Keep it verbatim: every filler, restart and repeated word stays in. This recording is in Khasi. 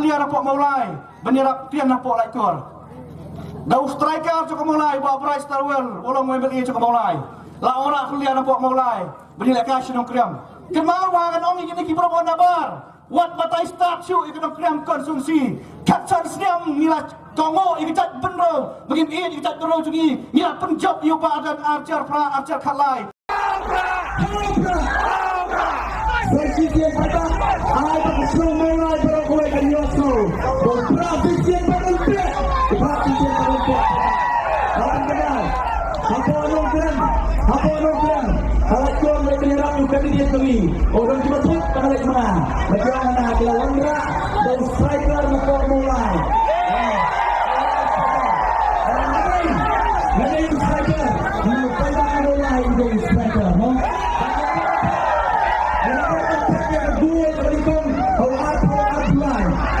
Ïa na pok Mawlai, ban ïarap tian na pok Laitkor. Da u striker jong ka Mawlai, Bah Bright Starwell, u long u M L A jong ka Mawlai. La ora khlieh na pok Mawlai, ban ïaleh ka shnong Kriam. Kynmaw ba ngan ong ïa kine ki briew na bar. Wat batai start shuh ïa ka Nongkrem constituency. Kat san snem ngi la kohnguh ïa ka jaitbynriew. Ba ngin ïeit ïa ka jaitbynriew jong ngi. Ngi la pynjop ïa u Bah Ardent ar hajar phra, ar hajar khatlai. Hapoh Nongkrem, hapoh Nongkrem, ha Laitkor, lei pynïarap u candidate jong ngi. U dang kiba thok tang leit manga. Leit manga na ka la wanrah da u striker na pok Mawlai. Lei u striker, u paidbah Mawlai u dang u striker, no? Lei u striker, u dang u striker, u dang u striker.